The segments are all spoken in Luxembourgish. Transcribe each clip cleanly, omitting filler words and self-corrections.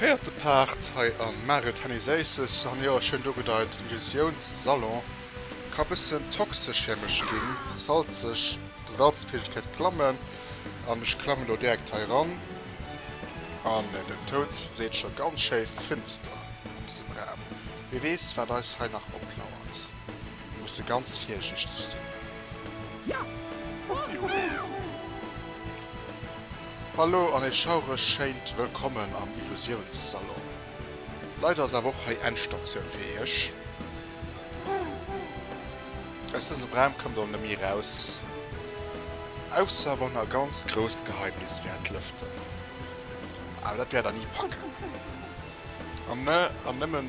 Véierte Part hei an Mario Tennis Aces. An jo, ech hunn do gedeit, den Illusiounssalon ka bëssen toxesch fir mech ginn, salzeg, de Salzpegel kéint klammen an ech klammen lo direkt hei ran an den Toad seet scho ganz schéi finster an dësem Raum. Wie weess wat eis hei nach oplauert. Mir musse ganz virsiichteg sinn. Hallo an ee schaureg schéint Wëllkommen am Illusiounssalon. Leider ass awer och hei Endstatioun fir iech. Aus dësem Raum kommt der net méi eraus, ausser wann der e ganz grousst Geheimnis wäert lëften. Awer dat wäert der ni packen. An nëmmen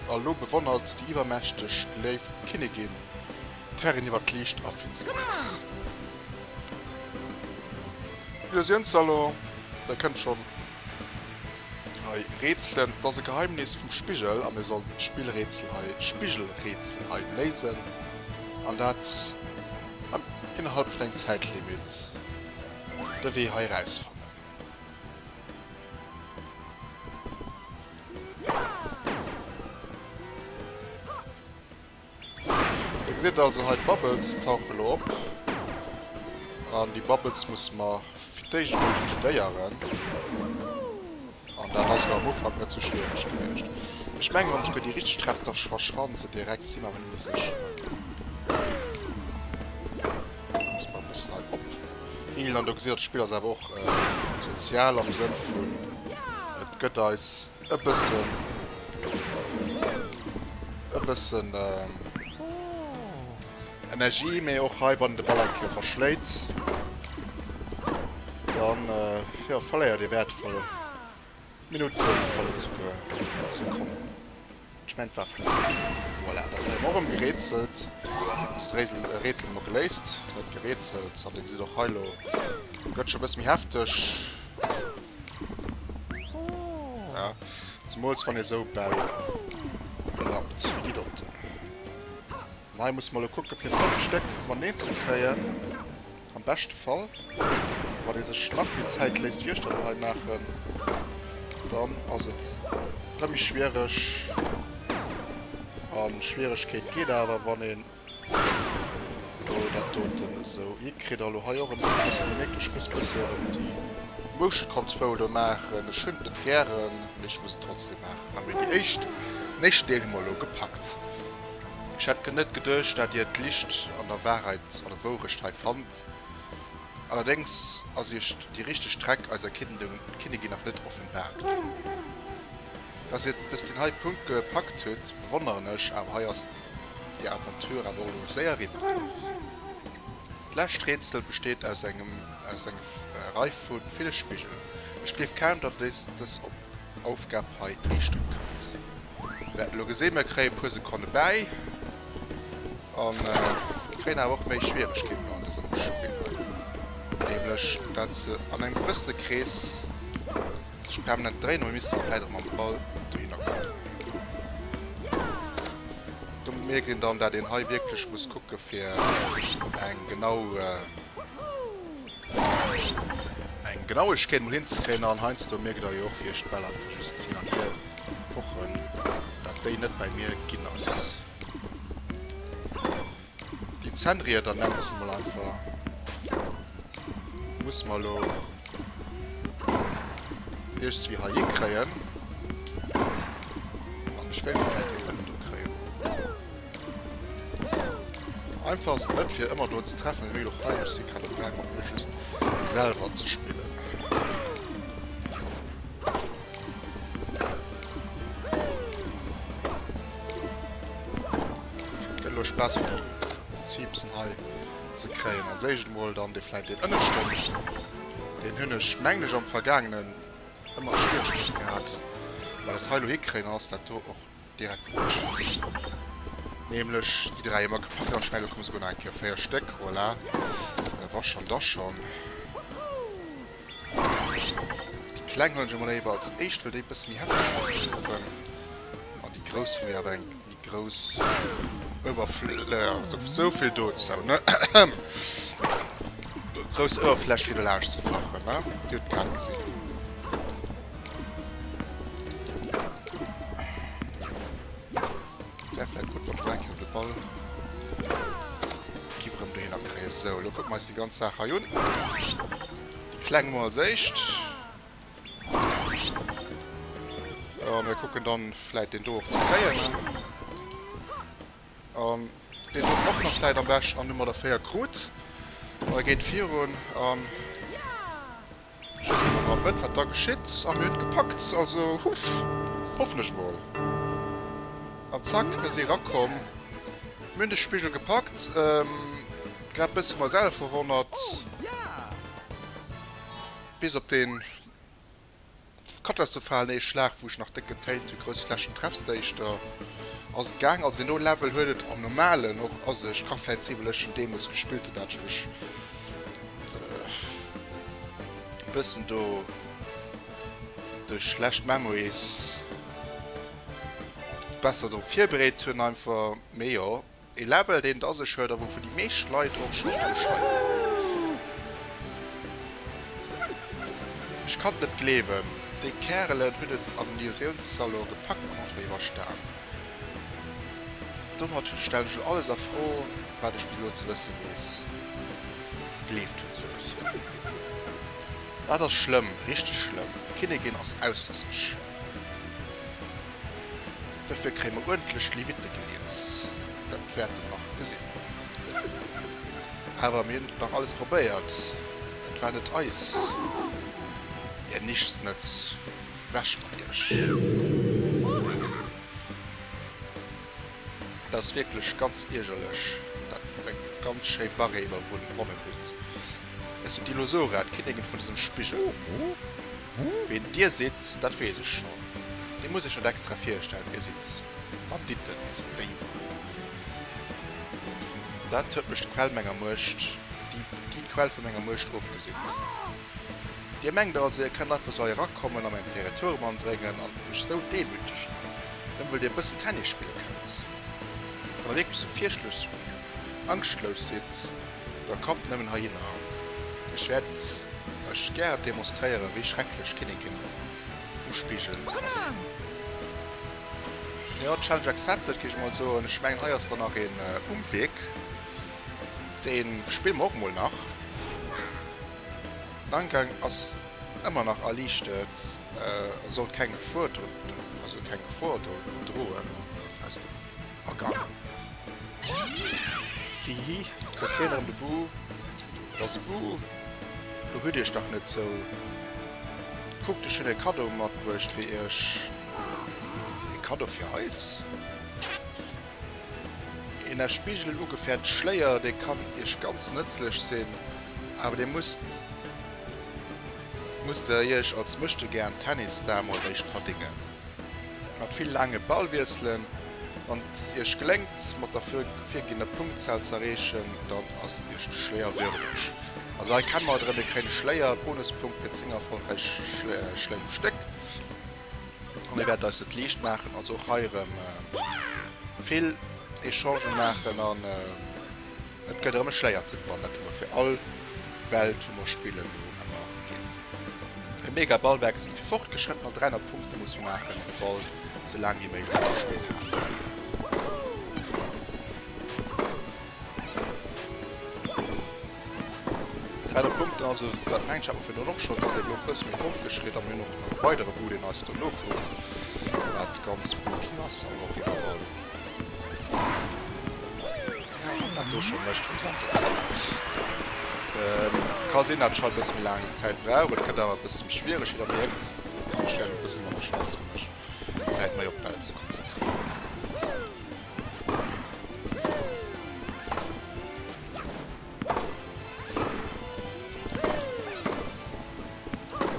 elo bewonnert déi iwwermächteg léif Kinnigin d'Herrin iwwer d'Liicht a Finsternis. Illusiounssalon, der kënnt schonn hei rätselen. Et ass e Geheimnis vum Spigel a mir sollen d'Spillrätsel hei, Spigelrätsel hei léisen an dat innerhalb vun engem Zäitlimit de Wee hei erausfannen. Dir gesitt also hei d'Bubbles tauche lo op. An déi Bubbles musse mer fir d'éischt emol liquidéieren. An dat ass elo am Ufank net sou schwiereg gewiescht. Ech mengen, wann souguer déi richteg trefft, da verschwannen se direkt, si mer awer net méi sécher. Musse mer e bëssen hei opheelen. An do gesitt der, d'Spill ass awer och sozial am Sënn vun, et gëtt eis e bëssen, e bëssen Energie, mee och hei, wann de Ball eng Kéier verschléit, dann, jo, verléiert ee wäertvoll Minutten, wann net souguer Sekonnen. Ech mengen, et war 5 Sekonnen. Voilà, dat hei hu mer och erëm gerätselt. Also d'Rätsel, Rätsel hu mer geléist, net gerätselt. An Dir gesitt och hei elo, gëtt scho e bësse méi hefteg. Ja, zemools wann ee sou Bäll rappt wéi déi doten. An hei musse mer elo kucke fir 5 Stéck mateneen ze kréien, am beschte Fall. Wann ee sech nach méi Zäit léisst wéi ech dat elo hei maachen, dann ass et rëm méi schwiereg. An Schwieregkeet geet awer wann een Do dat doten esou hikritt. A lo hei och erëm oppassen, Dir mierkt, ech muss bësse erëm déi Motion Control do maachen. Ech hunn et net gären, mee ech muss et trotzdem maachen. A mir déi éischt, den éischten Deel hu mer elo gepackt. Ech hätt net geduecht, dat Dir d'Licht an der Wahrheit, an der Wourecht hei fannt. Allerdéngs ass Iech déi richteg Streck eiser Kinnigin nach net offenbart ginn. Dass Dir et bis den hei Punkt gepackt hutt, bewonneren ech, awer hei ass déi Aventure awer och elo séier eriwwer. D'lescht Rätsel besteet aus engem aus eng Rei vu ville Spigelen. Ech gleef kaum, datt Dir dës Aufgab hei meeschteren kënnt. Mir wäerten elo gesinn, mir kréie puer Sekonne bäi a kréien awer och méi Schwieregkeeten an dësem Spill hei, nämlech dat se an engem gewëssene Krees Sech permanent dréinen, a mir missten vläit och mam Ball dohinner kommen. Do mierkt een dann, dat een hei wierklech muss kucke fir eng genau eng Genauegkeet mol hinzekréien. An heiansdo mierkt der jo och, wéi ech d'Bäll einfach just hin an hier pochen, dat déi net bei mir ginn ass. Déi Zännrieder nennt se mol einfach. Muss mer elo iergstwéi hei hikréien. An ech wéilt och vläit deen ënnen do kréien. Einfach ass et net fir ëmmer do ze treffen. Mee och hei, ech si grad am gaang mat mir just selwer ze spillen. Gëtt elo Spaass fir déi Zipsen hei ze kréien. Als éischt emol dann dee vläit deen ënneschten. Deen hunn ech mengen ech am vergaangenen ëmmer Schwieregkeete gehat. Mä dat hei elo hikréien, dann ass dat do och direkt gemeeschtert. Nämlech déi 3 ëmmer gepackt an ech mengen elo komme souguer nach eng Kéier 4 Stéck. Voilà, wa schonn da schonn. Déi kleng huelen ech emol éiwer als éischt, well déi e bësse méi hefteg sinn ze treffen. An déi grouss hunn jo awer eng méi grouss Uewerfläch, sou vill dozou, ne? Grouss Uewerfläch fir do laanscht ze fachen, ne? Dir hutt grad gesinn. Wär vläit gutt, wann ech nach eng Kéier de Ball giff erëm dohinner kréien. Sou, elo kucke mer eis déi ganz Saach hei un. Déi kleng mol als éischt. A mir kucken dann vläit deen do och ze kréien. An deen doten och nach vläit am beschten. An hu mer der 4 krut. A geet virun an schéissen mer an d'Mëtt, wat da geschitt. A mir hunn et gepackt. Also huff, hoffen ech mol. An zack, mir si erakomm. Mir hunn de Spigel gepackt. Grad bësse mer selwer verwonnert. Bis op deen katastrophalen ee Schlag wou ech nach déck getéint hu, grouss Flächen treffs de éischter ass et gaang. Also deen do Level huet et am normalen och a sech, ka vläit si well ech en deemools gespillt hunn, dat ech mech e bëssen do duerch schlecht Memories besser drop virbereet hunn einfach, mee jo. E Level deen et a sech huet a wou déi meescht Leit och schonn dru scheiteren. Ech kann et net gleewen, déi Kärelen hunn et an den Illusiounssalon gepackt an einfach iwwerstan. Domat stellen ech elo alles a Fro, wat ech bis elo ze wësse weess, gegleeft hunn ze wëssen. Dat ass schlëmm, richteg schlëmm. D'Kinnigin ass ausser sech. Dofir kréie mer uerdentlech Levitte gelies. Dat wäert en nach gesinn. Awer mir hunn et nach alles probéiert. Et war net eis. Är Nichtsnëtz, wech mat iech! Dat ass wierklech ganz iergerlech, dat eng ganz schéi Barre iwwerwonnen hutt. Ech sinn d'Ilosora, d'Kinnigin vun dësem Spigel. Ween dir sidd, dat weess ech schonn. Dir musst iech net extra virstellen, dir sidd Banditten, dir sidd Déiwer. Dat huet mech d'Quell menger Muecht, déi d'Quell vu menger Muecht ofgesinn hunn. Dir mengt also, dir kënnt einfach sou hei erakommen, a mäin Territorium andréngen an mech sou demütegen, nëmme wëll dir e bëssen Tennis spille kënnt? Wann der wierklech sou fierchtlech angschtlos sidd, Da kommt nëmmen heihinner, ech wäert iech gären demonstréieren, wéi schrecklech d'Kinnigin vum Spigel ka sinn. Jo, Challenge accepted, géif ech mol soen. Ech mengen, hei ass dann nach een um Wierk. Dee spille mer och mol nach. Den Angang ass ëmmer nach erliichtet a sollt keng Gefor, also keng Gefor droen aus dem. Agang. Hihi, kritt hien erëm de Bu. Et ass e Bu. Lo hutt iech dach net sou. Kuckt, ech hunn e Kaddo matbruecht fir iech. E Kaddo fir eis? Een a Spigel ugefäert Schléier, dee kann iech ganz nëtzlech sinn, awer dee musst musst der iech als Möchtegern-Tennisstar mol réischt verdéngen. Mat vill laange Ballwiesselen. Wann et iech geléngt, mat der virginner Punktzahl ze erreechen, dann ass iech de Schléier würdeg. Also hei kenne mer et erëm, mir kréien e Schléier, Bonuspunkt fir 10 erfollegräich Schléi um Stéck. A mir wäerten eis et liicht maachen, also och hei erëm vill Echangen maachen an et gëtt erëm e Schléier ze gewannen. Dat hu mer fir all Welt, wou mer spillen, elo ëmmer ginn. E mega Ballwechsel fir Fortgeschrëttener, 300 Punkte muss maachen an de Ball sou laang wéi méiglech am Spill halen. Dräihonnert Punkten, also dat mengt ech hat mer virdrun och schonn, et ass eben elo e bësse méi fortgeschritt a mir hunn och nach e weidere Bou deen eis dono kuckt, wat ganz spooky ass an och iwwerall. Dat do schon mécht rem sensationell. Ka sinn dat ech hei e bësse méi laang Zäit brauch, et gëtt awer e bësse méi schwiereg wéi der mierkt. An ech wäert och e bësse manner schwätzen fir mech vläit méi op d'Bäll ze konzentréieren.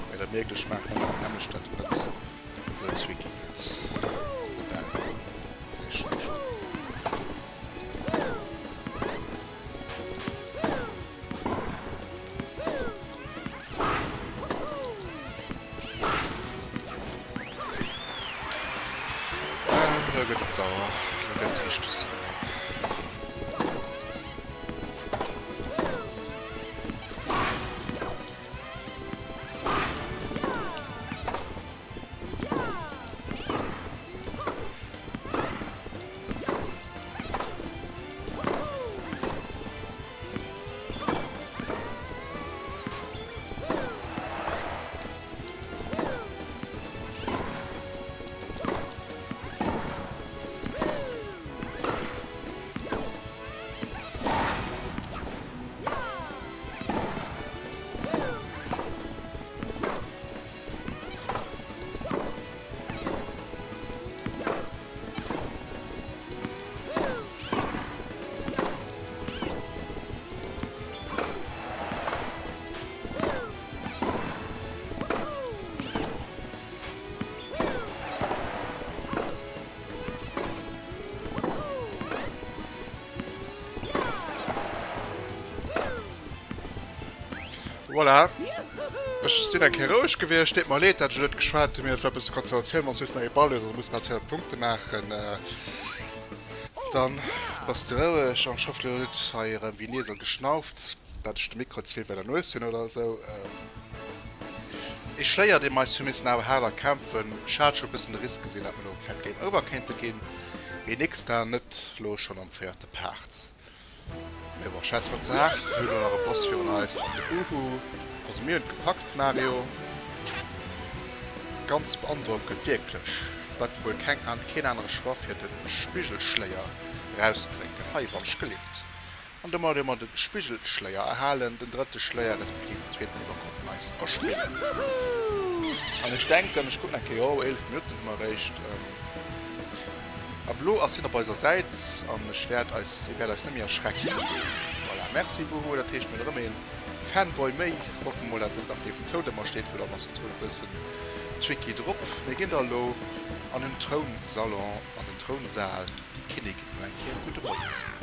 Wéi der mierkt, ech maachen ëmmer dat nämmlecht, dat et net esou tricky gëtt mat de Bäll. Mee ech hunn schon. Lo gëtt et sauer. Lo gëtt et richteg sauer. Voilà. Ech sinn eng Kéier roueg gewiescht. Deet mer leed, dat ech net geschwat hunn, mee et war e bësse Konzentratioun. Wann s du just nach ee Ball hues, also muss bal 200 Punkte maachen, dann bass de roueg. An ech hoffen, elo net hei erëm wéi en Iesel geschnauft, dat ech de Mikro ze vill bei der Nues hunn oder esou. Ee Schléier, dee mer eis hu missen awer haart erkämpfen. Ech hat scho e bëssen de Risk gesinn, dat mer elo vläicht Game Over kéinte ginn, mee nix da, net elo schonn am véierte Part. Mee bon, schwätze mer ze haart, mir hunn elo nach e Boss virun eis an de Buhu. Also mir hunn et gepackt, Mario. Ganz beandrockend, wierklech. Bleibt wuel keng keen anere Choix fir de Spigelschléier erauszedrécken. Hei, wann ech gelift. An domat hu mer de Spigelschléier erhalen, den drëtte Schléier, respektiv den zweeten, dee mer konnten eis erspillen. An ech denken, ech kucken eng Kéier, oh, 11 Minutten hu mer eréischt. Ab elo ass hien op eiser Säit an ech wäert eis, hie wäert eis net méi erschrecken. Voilà, merci Boohoo, dat heescht mir hunn erëm een Fanboy méi. Hoffe mer mol dat net nach nieft dem Toad ëmmer steet, well dann ass den Toad e bëssen tricky drop. Mir ginn da elo an den Trounsalon, an den Trounsaal, déi Kinnigin no eng Kéier gudde Moien soen.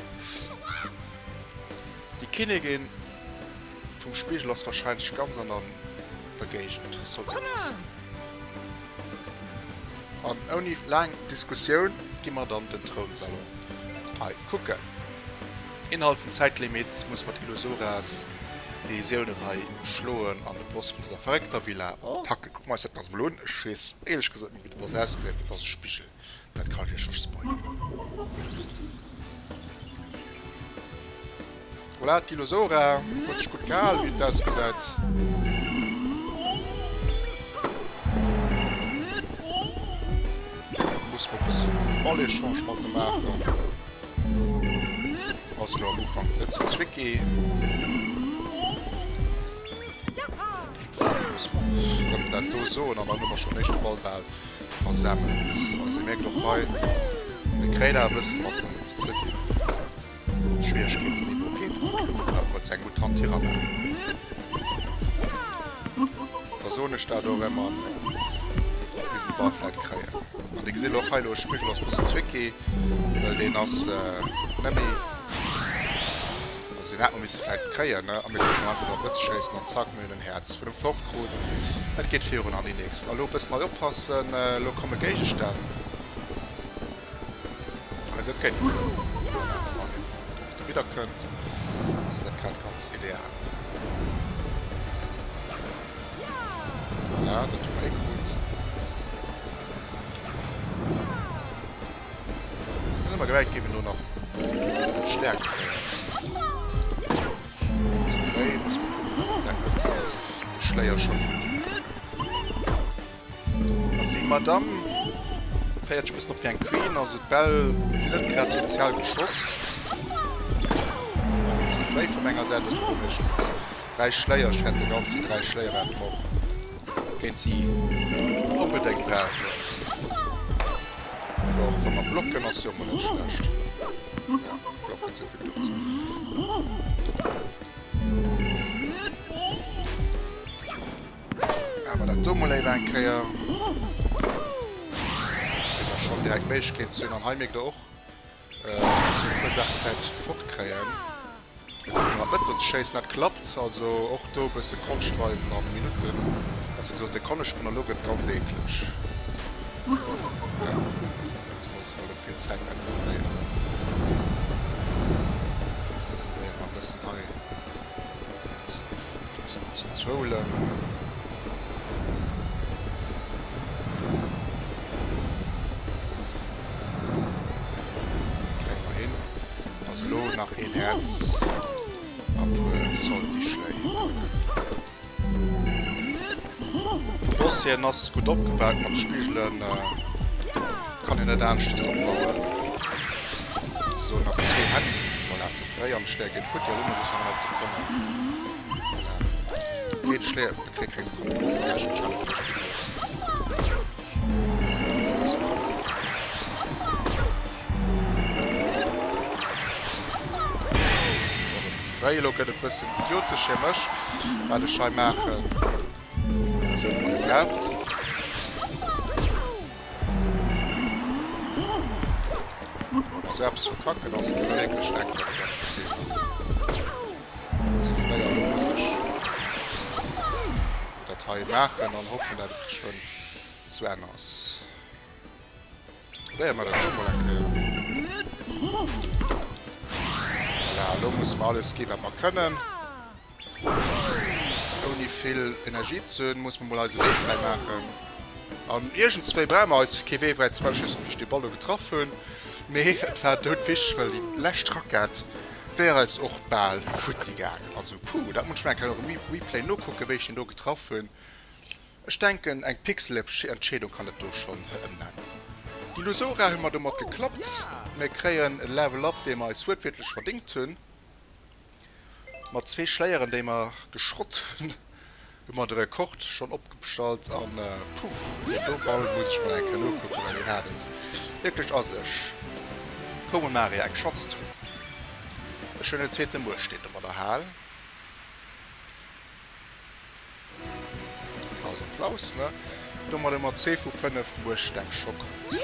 Déi Kinnigin vum Spigel ass wahrscheinlech ganz an der Géigend, sollt oppassen. An ouni laang Diskussioun gi mer dann den Trounsalon hei kucken. Innerhalb vum Zäitlimit muss mer d'Illusoras Illusiounen hei schloen an de Boss vun dëser verréckter Villa packen. Kucke mer eis dat ganz mol un. Ech weess éierlech gesot net méi wéi de Boss ausgesäit, mee et ass e Spigel, dat kann ech iech scho spoileren. Voilà, d'Ilosora huet sech gutt gehal, wéi et ausgesäit. Muss mer e bëssen Ball-Echange mat em maachen. Ass elo am Ufank net ze tricky. Muss mer erëm dat do soen an dann hu mer schonn den éischte Ball bal versemmelt. Also dir mierkt och hei, mir kréien awer e bëssen mat em ze dinn. Schwieregkeetsniveau geet an d'Luucht, awer huet seng Mutant Tyranna. Da soen ech dat och ëmmer, bis den Ball vläit kréien. An dir gesitt och hei elo, Spigel ass bëssen tricky, well deen ass net méi, also deen hätt mer misse vläit kréien, ne? A mir kucken einfach drop net ze schéissen an zack, mir hunn en Häerz vun em fort krut. Et geet virun an déi nächst. A lo bëssen hei oppassen, elo komme Géigestänn. Also et kéint wann een och do widder kënnt, ass net grad ganz ideal. Voilà, dat hu mer eh krut. Dann hu mer gemengt, géif een do nach Stärkt kréien. Ze fréi, muss mer kucken, ob mer vläicht net de Schléier scho futti maachen. Also déi Madame féiert sech e bëssen op wéi eng Queen, also d'Bäll sinn net grad sozial geschoss. Ze fréi vu menger Säit aus bemécht. 3 Schléier, ech fäerten ganz, déi 3 Schléier wäerte mer och géint si onbedéngt brauchen. Oder och wa mer blocken, ass jo och mol net schlecht. Ja, blocken, souvill dozou. Awer dat do mol éiwer eng Kéier. Fir da schonn direkt d'Méiglechkeet ze hunn. An hei mierkt der och, muss een e puer Saache vläicht fortkréien. An d'Mëtt do ze schéissen, dat klappt. Also och do e bësse Konscht weisen an Minutten, besser gesot Sekonne spënn. Elo gëtt et ganz eekleg. Ja, zemools mer elo vill Zäit wäerte verléieren. Probéiere mer e bëssen hei. Ze zwoulen. Kréie mer hin. Also elo nach een Häerz a puer Salty Schléi. Vum Boss hier ass gutt opgebaut mat Spigelen. Kann een net aneschters opbauen. Souzesoen nach zwee Hänn. Voilà, ze fréi an de Schléier geet futti. Elo hu mer just nach 100 Sekonnen. Voilà. Okay, de Schléier bekréit keng Sekonnen ofgerechent. Ech hat et verspillt. Wéi vill Sekonnen? Erëm ze fréi. Elo gëtt et bëssen idiotesch fir mech, wat ech hei maachen. Also huet mer gebraucht. Also eppes verkacken ass et wierklech enk, dat ganzt Thema. Ze fréi, elo muss ech. dat hei maachen an hoffen, dat et geschwënn zu Enn ass. Probéiere mer dat do mol eng Kéier. Voilà, elo musse mer alles gi wat mer kënnen. Ouni vill Energie ze hunn, musse mer mol eise Wee fräi maachen. An iergendswéi brauche mer eis kee Wee fräi ze maachen. Ech weess net, wéi ech dee Ball do getraff hunn, mee et war doudwichteg, well déi lescht Rackett wär eis och bal futti gaangen. Also puh, dat muss ech mir eng Kéier am Replay nokucken, wéi ech deen do getraff hunn. Ech denken, eng Pixelentscheedung kann et do schonn ëmnennen. Déi Lusora hu mer domat geklappt. Mir kréien e Level Up, dee mer eis wuertwiertlech verdingt hunn. Mat zwee Schléieren, déi mer geschrott hunn, hu mer de Rekord schonn opgestallt. An puh, deen do Ball muss ech mer eng Kéier nokucken, well deen hat et wierklech a sech. Koume Maria, eng Schatztruh. Ech hunn en zweete Muertsteen domadder hal. Applaus, Applaus, ne? Domat hu mer zwee vu 5 Muersteng scho krut.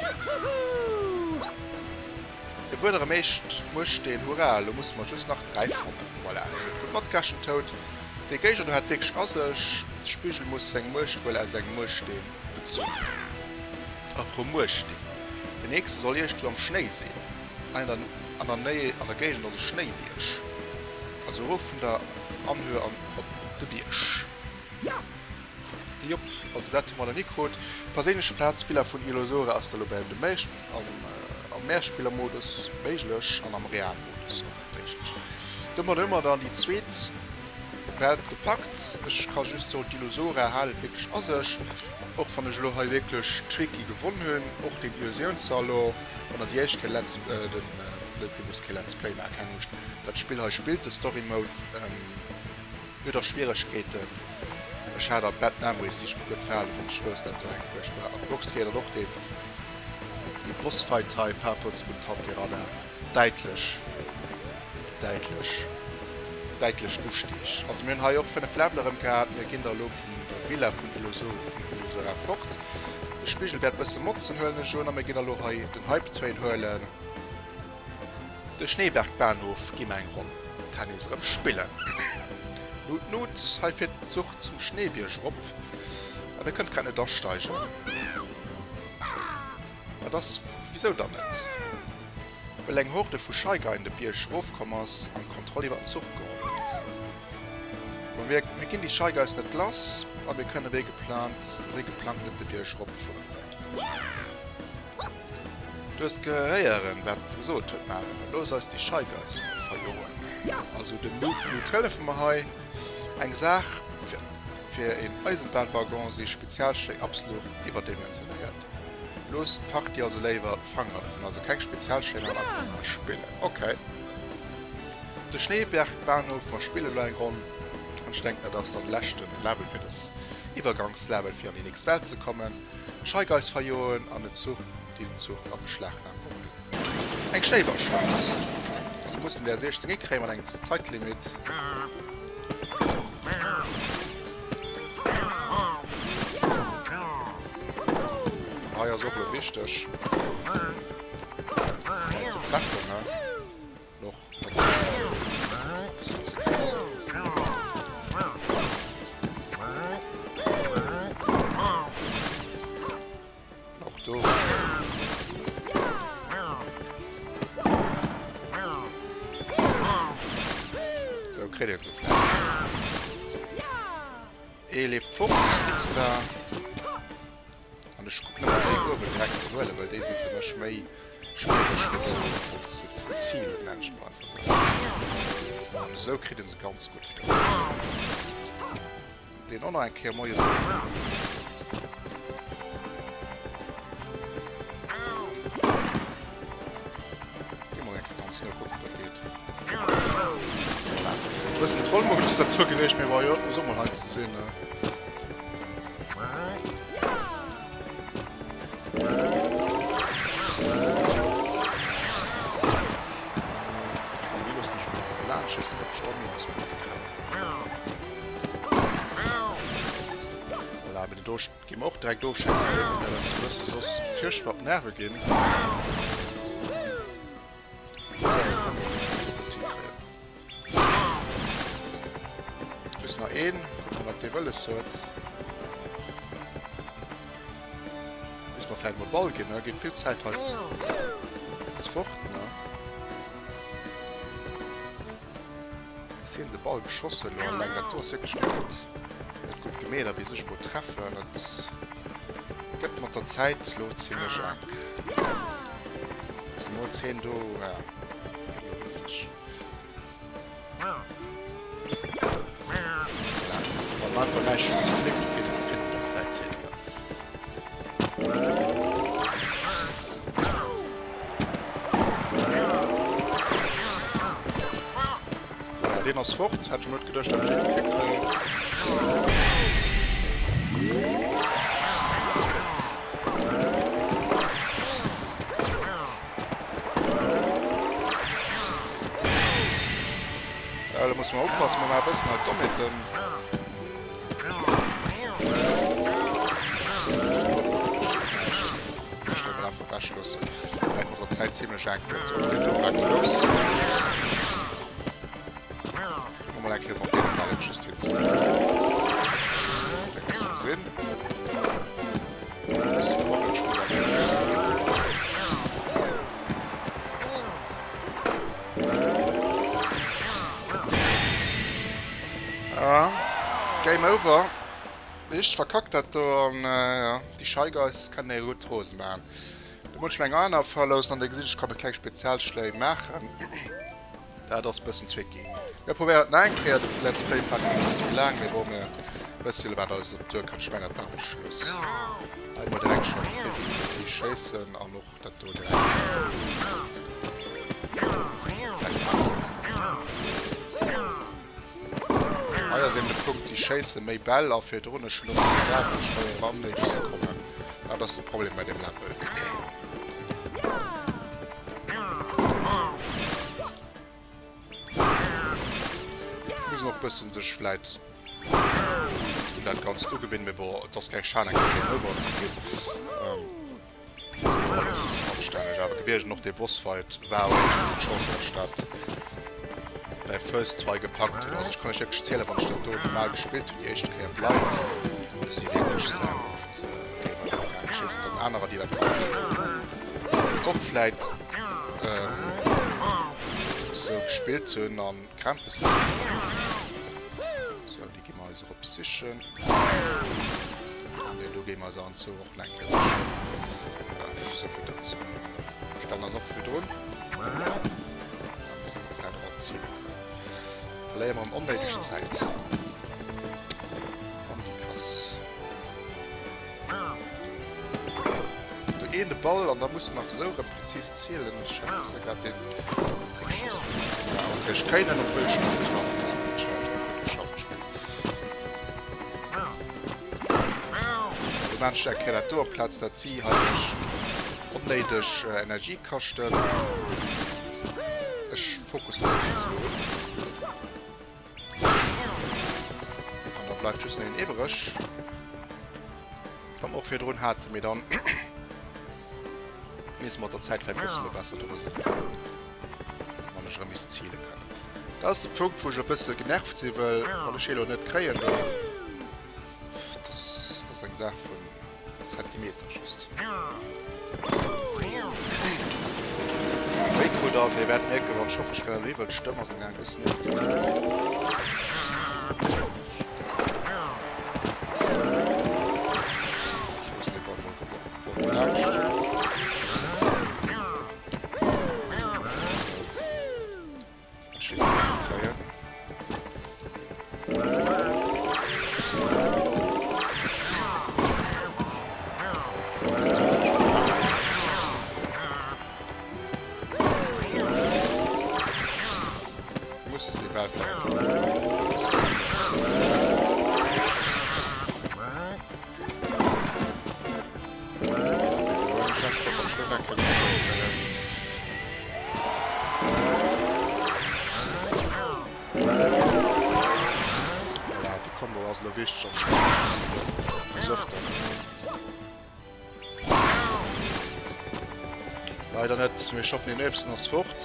E wuedere Meescht Muersteen, hurra! Elo musse mer just nach 3 fannen. Voilà, hien huet gutt matgerechent, Toad. Dee Géigner do hat wierklech a sech. De Spigel muss seng Muecht wuel aus engem Muersteen bezunn hunn. Apropos Muersteen, Den nächste soll iergendwou am Schnéi sinn. An der Néi, an der Géigend ass e Schnéibierg. Also erof vun der Anhöhe an op de Bierg. Jop, also dat hu mer nach ni krut. Perséinlech Plaz, Villa vun Ilosora ass da lo bei dem am Mehrspielermodus méiglech an am Realmodus och méiglech. Domat hu mer dann déi zweet Welt gepackt. Ech ka just soen, d'Ilosora hat et wierklech a sech, och wann ech elo hei wierklech tricky gewonn hunn. Och den Illusiounssalon, wann der déi éischt Kéier Let's, den, net, dir musst kee Let's Play maachen, keng Angscht, dat Spill hei spillt, de Story Mode, Huet och Schwieregkeeten. Ech hat a Bad Memories, déi ech mir gutt verhalen hunn. Ech wousst dat do eng fuerchtbar. An d'Box kritt dann och dee dee Bossfight hei par rapport zu dem Tantirana däitlech, däitlech, däitlech Ustieg. Also mir hunn hei och 5 Level erëm gehat. Mir ginn da elo vun der Villa vun Illuso, vun Illusora fort. De Spigel wäert bësse motzen, huelen ech un. A mir ginn da lo hei den Hype Train huelen. De Schneebergbahnhof gi mer eng Ronn Tennis erëm spillen. Nut nut, hei fiert den Zuch zum Schneebierg erop a der kënnt grad net asteigen. Wat ass, wisou dann net? Well eng Horde vu Shy Guyen de Bierg erofkomm ass an d'Kontroll iwwer den Zuch geholl huet. Ma mir ginn déi Shy Guys net lass a mir kënne wéi geplant, wéi geplangt net de Bierg eropfueren. Du hues gehéieren, wat e gesot huet, Maren. Looss eis déi Shy Guys mol verjoen. Also dem Nut Nut hëllefe mer hei. Eng Saach, fir een Eisenbahnwaggon si Spezialschléi absolut iwwerdimensionéiert. Looss d'Partie also léiwer d'Fanger dovun. Also keng Spezialschléi maachen, einfach normal spillen. Ok. De Schneebergbahnhof, mer spille lo eng Ronn. An ech denken, dat ass dann de leschte Level fir dës Iwwergangslevel, fir an déi nächst Welt ze kommen. Shy Guys verjoen an den Zuch, déi den Zuch a Beschlagnahme geholl hunn. Eng Schnéiballschlacht. Also mussen der 16 hikréien mat engem Zeitlimit. An hei ass och elo wichteg d'Leit ze treffen, ne? Noch dazu eppes ze kréien. Och do. Sou kritt een se vläicht. Ee leeft fort, extra. An ech kucken ëmmer déi uewen direkt ze huelen, well déi si fir mech méi schwiereg fir do op ze zilen, nenn ech et mol einfach esou. An esou kritt een se ganz gutt fir Deen och nach eng Kéier moies. Gi mol eng Kéier ganz no kucken, ob dat geet. Voilà. E bëssen Trollmodus dat do gewiescht, mee bon, jo, et muss och mol heiansdo sinn. Gi mer och direkt ofschéissen, well mir eis e bësse soss fierchtbar op d'Nerve ginn. Just nach een. Kucken, wat dee wëlles huet. vläit mol Ball ginn, ne? Geet vill Zäit hei fort, ne? Bis hien de Ball geschoss huet, elo alleng. Dat do ass wierklech net gutt, net gutt gemeet. A bis ech mol treffen, et gëtt mat der Zäit elo zimlech enk. Zemools hien do, ja, gëtt elo witzeg. Wann einfach näischt ze klécken kritt, et kritt en dat vläit hin. Voilà, deen ass fort. Hätt ech mol net geduecht, dat ech deen dofir kréien. Ja, da muss man oppassen, man war e bëssen halt Dommheeten. Ech wëll einfach wech loossen, well et mat der Zäit zimlech enk gëtt. Ok, do war close. Mol eng Kéier mat deene Ballen just hin ze. Dat muss man sinn. Ah, Game over. Richteg verkackt dat do an jo, déi Shy Guys kennen ee gutt rosen maachen. Do muss ech mir eng aner verloossen an dir gesitt ech kann e kleng Spezialschléi maachen. Dat ass bëssen tricky. Mir probéieren et nach eng Kéier, de Let's Play Part gëtt e bësse méi laang, mee bon mir wësse jo wat eis op d'Duer kënnt. Ech mengen dat war um Schluss. Hei mol direkt schon vill méi prezis schéissen an och dat do direkt direkt maachen. Hei ass eben de Punkt, si schéisse méi Bäll a virdrun. Ech hunn elo misse waarden, ech war jo am néidegste kommen. Dat ass de Problem bei deem Level. Muss och bëssen sech vläit un dat Ganzt ugewinnen, mee bon, et ass keng Schan eng Kéier Game Over ze ginn. Ass elo alles anstänneg awer gewiescht an och dee Bossfight war och eng gutt Chance, datt ech dat bäi First Try gepackt hunn. Also ech kann iech wierklech zielen, wann ech dat do normal gespillt hunn déi éischte Kéier blind, ech si wierklech sau oft Game Over gaangen. Ech weess net ob anerer déi dat Ganzt och vläit sou gespillt hunn an Krämpes haten. Sou, déi gi mer eis erop sichen. An deen do gi mer eis an zou och nach eng Kéier sichen. Souvill dozou. Stellen eis och virdrun. Da musse mer vläit och erzielen. Verléiere mer onnéideg Zäit. An déi Kass. Do een de Ball an da muss nach esou rem präzis zielen. Ech hat besser grad den Trickschoss benutzt. Ja, okay, ech kréien en, obwuel ech net getraff hunn. Also gutt, ech hat gutt geschafft, d'Spill. Do maan ech eng Kéier dat do, amplaz dat si hei mech onnéideg Energie kaschten. Ech fokusse se just elo un. An da bleift just nach een iwwereg. Wat mer och virdrun haten, mee dann misst mat der Zäit vläicht e bësse méi besser dru sinn. Wann ech erëm misst ziele kënnen. Dat ass de Punkt, wou ech e bësse genervt sinn, well wann ech hie lo net kréien, da dat ass eng Saach vun Zentimeter just. Wéi krut an, dir wäert mierken, wann ech hoffentlech kréien elo iwwel d'Stëmm ass am gaang e bëssen ofzekrazen. Ech loossen dee Ball mol gewollt laanscht. Voilà, de Combo ass elo wichteg am Spill. Des Öfteren. Leider net, mee ech hoffen den Éiwsten ass fort.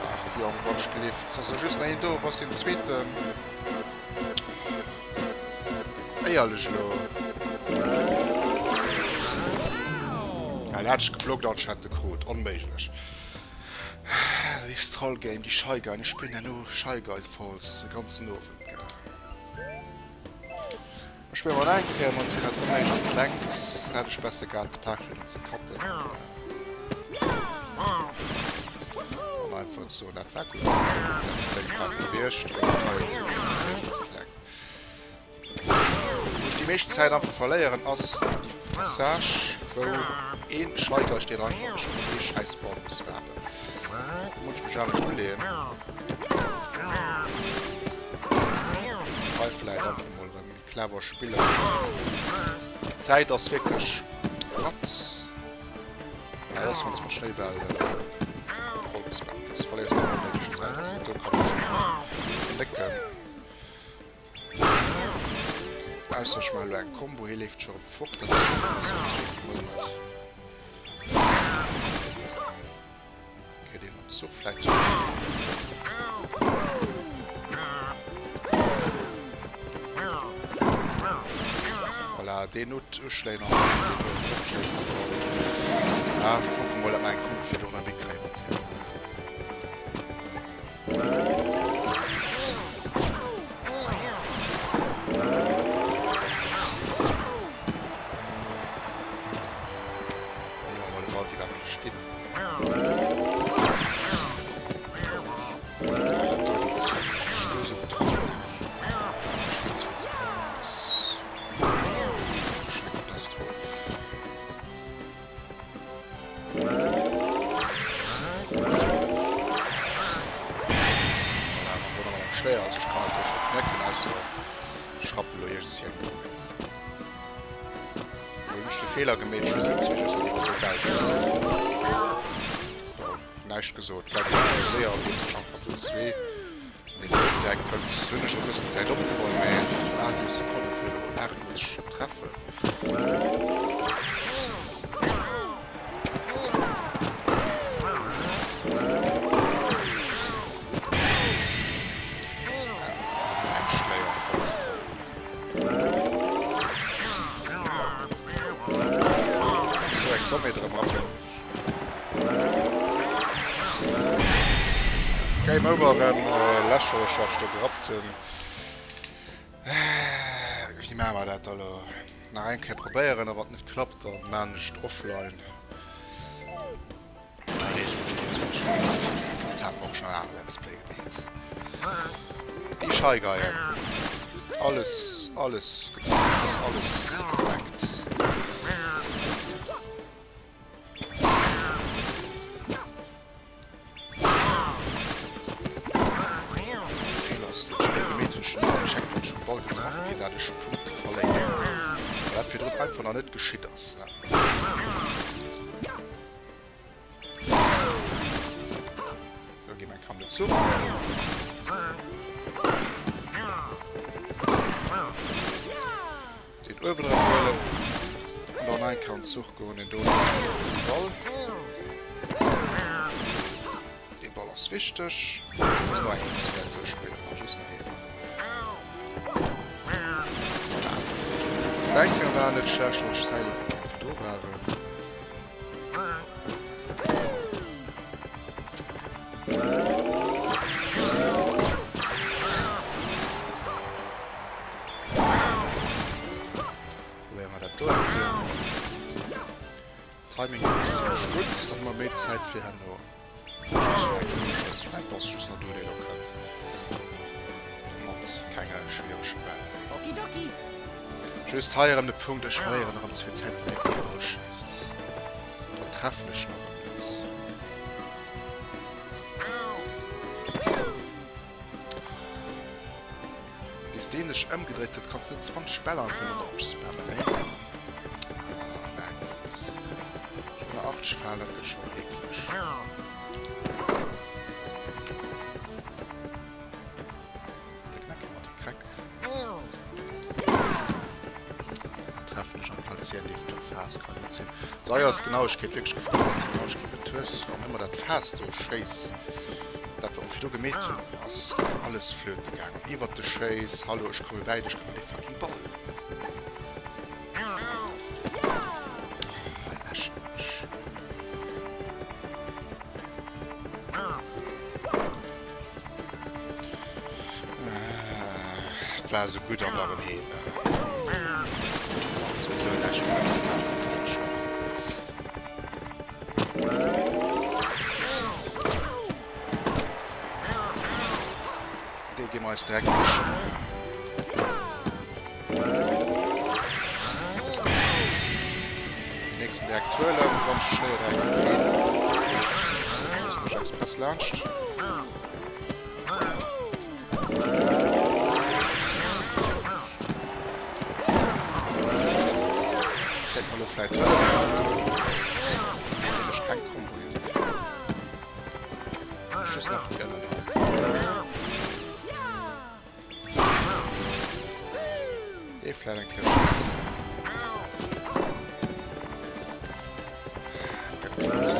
Ach Jong, wann ech gelift. Also just nach een do, wou ass deen zweeten? Éierlech elo. Ja, den hat ech geblockt an ech hat e krut. Onméiglech. Léifst Troll Game, déi Shy Guy. Ech spillen herno Shy Guy Falls de ganzen Owend, gell. Ech spillen mol eng Kéier mat senger onméiglech Längt. Hat ech besser gehat de Part fir ze cutten. An einfach ze soen, dat war gutt, dat war gutt Let's Play Part gewiescht, well et hei ze kleng. Wou ech déi meescht Zäit einfach verléieren ass déi Passage wou een Shy Guy steet einfach ech op ee schäiss Ball muss waarden. Do muss ech mech anescht uleeën. Hei vläit einfach mol erëm méi clever spillen. Déi Zäit ass wierklech what? Ja, dat ass wann s mat Schnéibäll vollgespammt gëss, verléiers de onnéideg Zäit. Also do kann ech knécken. Ausser ech maachen elo eng Combo, hie leeft scho rëm fort, dat ass och ëmmer esou en zweete Moment. Kritt een am Zuch vläit zu. Voilà, deen huet Uschléi nach, deen huet fortschéissen sollen. Ah, hoffe mol, dat mer eng Combo virdrun erwikréien mat him. Schwéier, also ech kann et do scho knécken, ausser ech rappen elo iergendwéi eng Dommheet. Lo hunn ech de Feeler gemeet, ech hu si zwee just net iwwer sou Bäll schéissen. Bon, näischt gesot, vläit war et séier an huet sech einfach den zwee an den Null direkt kënnt. Hunn ech e bëssen Zäit opgeholl, mee ah, 7 Sekonne fir elo 88 ze treffen. Game over erem, lächerlech wat ech do gerappt hun. Wéi maache mer dat da lo? Nach eng Kéier probéieren a wann et net klappt, dann maan ech et offline. Da reege mech dann zwar nicht méi op. Dat hat mer och schon an anere Let's Play gemeet. Déi Shy Guyen. Alles, alles getimed, alles korrekt. Vill ass dat schon gemeet hunn, schon net gecheckt, wann ech vum Ball getraff ginn, dat ech Punkte verléieren. Well dat virdrun einfach nach net geschitt ass. Sou, gi mer eng Kanne Zuch. Den uewen erëm huelen. An dann eng Kan Zuch goen. Den do ass mat Ball. Dee Ball ass wichteg. Muss nach eng Kéier vläit sou spillen. Ah, just nach eemol. Voilà. Denken war net schlecht, wann ech Zäit einfach do waren. Probéiere mer dat do eng Kéier. Timing ass zimlech gutt, dann hu mer méi Zäit fir herno. Ech muss schon eng Kéier uschéissen. Ech mengen, et ass just nach do, dee lo kënnt. Mat kenge schwierege Bäll. Just hei erëm de Punkt, ech verléieren erëm ze vill Zäit, wann een ee Ball schéisst. Dann treffen ech en erëm net. Bis deen sech ëmgedréit huet, kanns net 20 Bäll einfach nëmmen op spammen, nee. Oh mäin Gott. Ech hunn 80 Falen, dat gëtt schonn eekleg. Da knacke mer de Kreck. Dann treffen ech amplaz hien leeft do Faass, kann net sinn. So hei ass Genauegkeet wierklech gefrot, wann s de Genauegkeet net hues, wann ëmmer dat Faass do schéiss. Dat wat mer virdu gemeet hunn ass alles flöte gaangen. Iwwert de Schéiss, hallo ech komme bäi dech, gëtt mer dee fucking Ball. Oh, lächerlech. Dat war esou gutt an da rëm heem. Souwisou näischt méi mat der Aarbecht. Dee gi mer eis direkt sichen. Den nächsten direkt huelen, wann ech schnell direkt geet. Schéissen ech express laanscht. Kéint mer lo vläit hëllefen. Indem ech keng Combo hin. Ech just nach déi ënnen hei. Dee vläit eng Kéier schéissen. Gëtt knapps.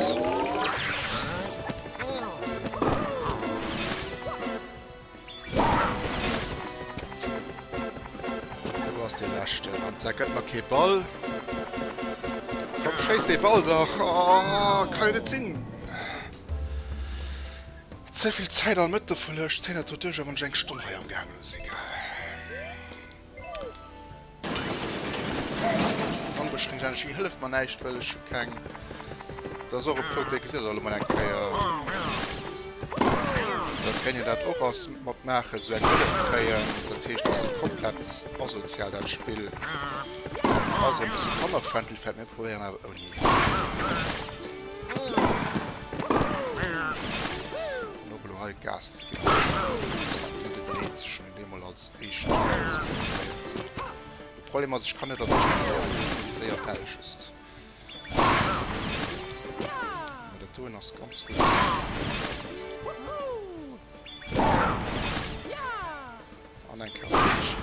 Do ass dee leschten. An da gëtt mer kee Ball. Komm, schéiss dee Ball dach! Oh, kann jo net sinn! Ze vill Zäit all Mëtte verluer. Ech zéien dat do duerch, a wann ech eng Stonn hei am Gaang elo sinn, gell. Onbeschränkt Energie hëlleft mer näischt, well ech hu keng. Dat ass och e Punkt, dee gesitt der elo mol eng Kéier. Da kéint een dat och als mat maachen, esou eng Hëllef kréien. Dat heescht, dat ass net komplett asozial, dat Spill. Ass e bësse kannerfriendly vläicht, mir probéieren awer ouni. An och elo hei Gas ze ginn. Dat iwwerleet sech schonn een deemol als éischt ze kréien. De Problem ass, ech kann net als éischt an déi déi séier Bäll just. Mä dat doen ass ganz gutt. An eng Kéier mat sech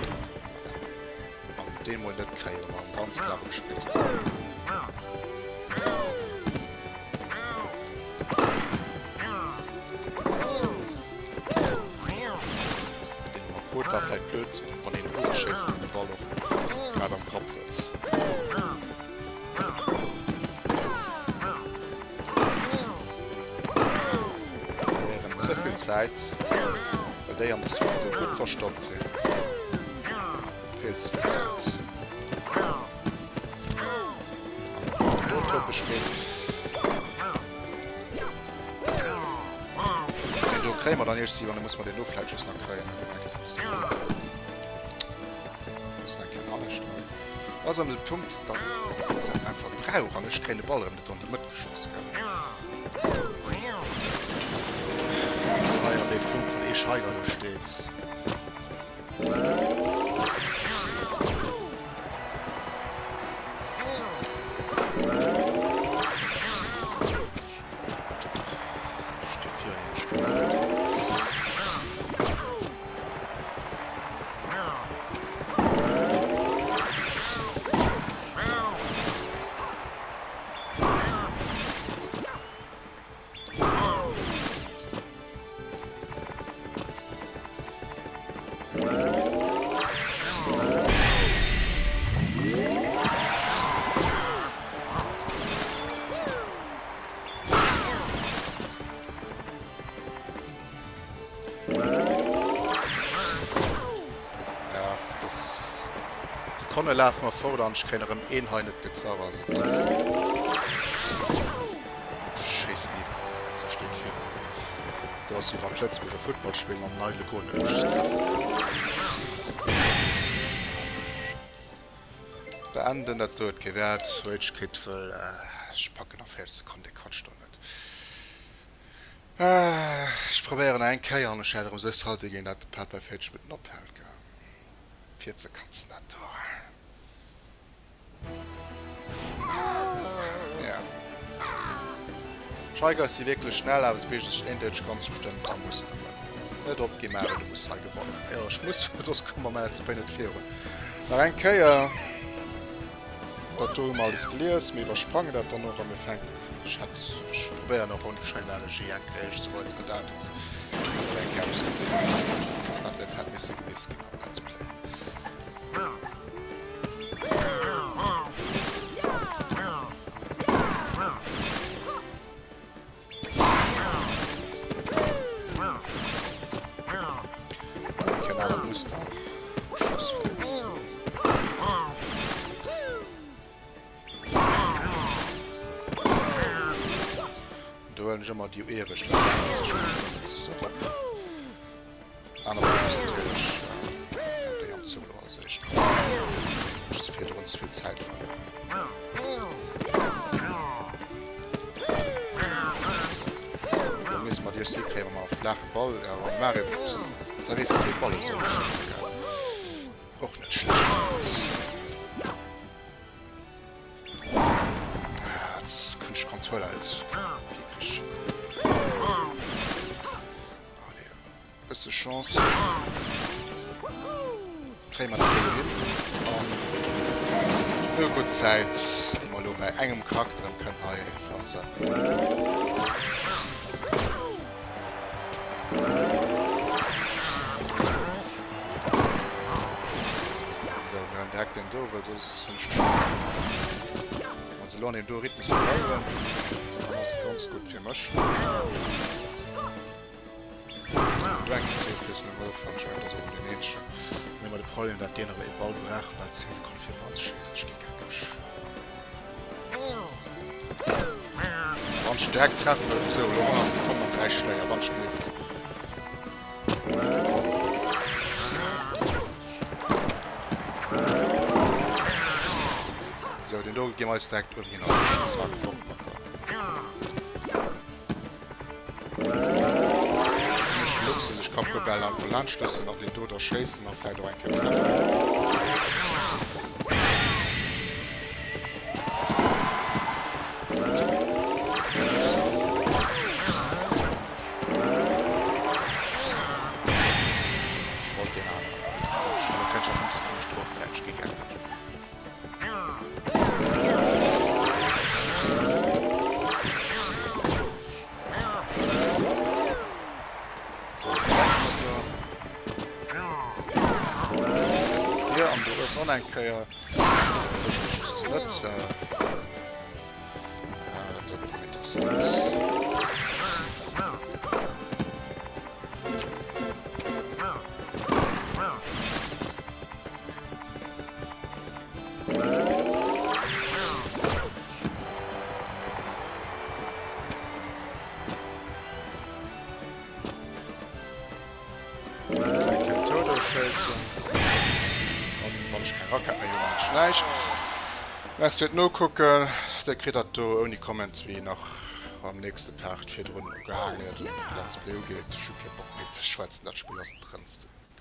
an dee mol net kréien, wa mer en ganz clever gespillt hunn. Deen hu mer krut, war vläit blöd, wann een ofschéisst an de Ball och grad am Grapp huet. Verléieren ze vill Zäit, well déi am Zuch do gutt verstoppt sinn. Vill ze vill Zäit. An do topeg ginn. Deen do kréie mer dann iergendwéi, an da muss mer deen do vläit just nach kréien. Muss nach keen anescht. Dat ass erëm de Punkt, datt se einfach brauch an ech kréien de Ball erëm net an déi Mëtt geschoss, gell. Hei an deem Punkt, wann ee Scheiger do steet. Ech sti virun him, ech kréien se net drop. Ja, das Sekonne lafe mer fort an ech kréien erëm een hei net getraff. Also dat ass schéissen iwwert den Einser steet virun. Do ass wéi wann d'Lëtzebuerger Futtball spillen an den eidele Goal net treffen kënnen. Beenden, dat do huet kee Wäert. Rage Quit, wëll ech packen a 40 Sekonnen dee Quatsch do net. Ech probéieren nach eng Kéier an ech wäert erëm esou salty ginn, dat de Part bei 40 Minutten ophält, gell. Fir ze katzen dat do. Ja. Shy Guys si wierklech schnell, awer se beweege sech eendeiteg ganz bestëmmt a Musteren. Net opginn, Mario, du muss hei gewannen. Jo, ech muss, well soss komme mer mam Let's Play net virun. Nach eng Kéier. Dat do hu mer alles gelies. Mir iwwersprangen dat dann och a mir fänken, ech hätt, ech probéieren och onscheinbar Energie eng Kéier ze weisen, wat dat ass. Ech hunn eng Kéier eppes gesinn, wat net hätt misse gemiss ginn am Let's Play. Eng Kéier en anert Muster. huelen ech ëmmer déi iewescht, well déi sech gutt erop. Aner Problem ass natierlech déi am Solo als éischt. Ech ze virdrun ze vill Zäit verluer. Lo misste mer déi éischt hikréien, wa mer e flaache Ball, ja wa Mario zerweess wéi vill Ball esou gespillt gell. Och net schlecht. Ah, jetzt kënnt ech Controller hikrich. Allez, bësse Chance. Kréie mer dat elo hin. An no gutt Zäit, déi mer elo bei engem Charakter erëm kënnen hei versetzen. Sou, mir huelen direkt deen do, well soss hunn ech d'Spill. Wann se elo an deem do Rhythmus bleiwen, dann ass et ganz gutt fir mech. Ëmmer de Problem dat deen awer ee Ball brauch bal 10 Sekonnen fir e Ball ze schéissen. Ech gi geckeg. Wann ech en direkt treffen oder sou elo 100 Sekonnen an 3 Schléi a wann ech gelift. Sou deen do gi mer eis direkt uewen hin a zack fort mat der. Ech Luxus, ech ka puer Bäll einfach laanscht loossen an deen do da schéissen a vläit och eng Kéier treffen. Ech wollt deen aneren awer. Ech elo kréien ech nach 5 Sekonne Strofzäit, ech gi geckeg. So, Fleckmutter. Hier an do uewen och eng Kéier. Das gefällt mir just net. Ah, dat do gëtt erëm interessant. Wann ech keng Rackett méi hunn, maan ech näischt. Merci fir d'Nokucken. Dir kritt dat do ouni Commentary nach am nächste Part virdrun ugehaangen, ier den Let's Play ugeet. Ech hu kee Bock méi ze schwätzen, dat Spill ass drënste.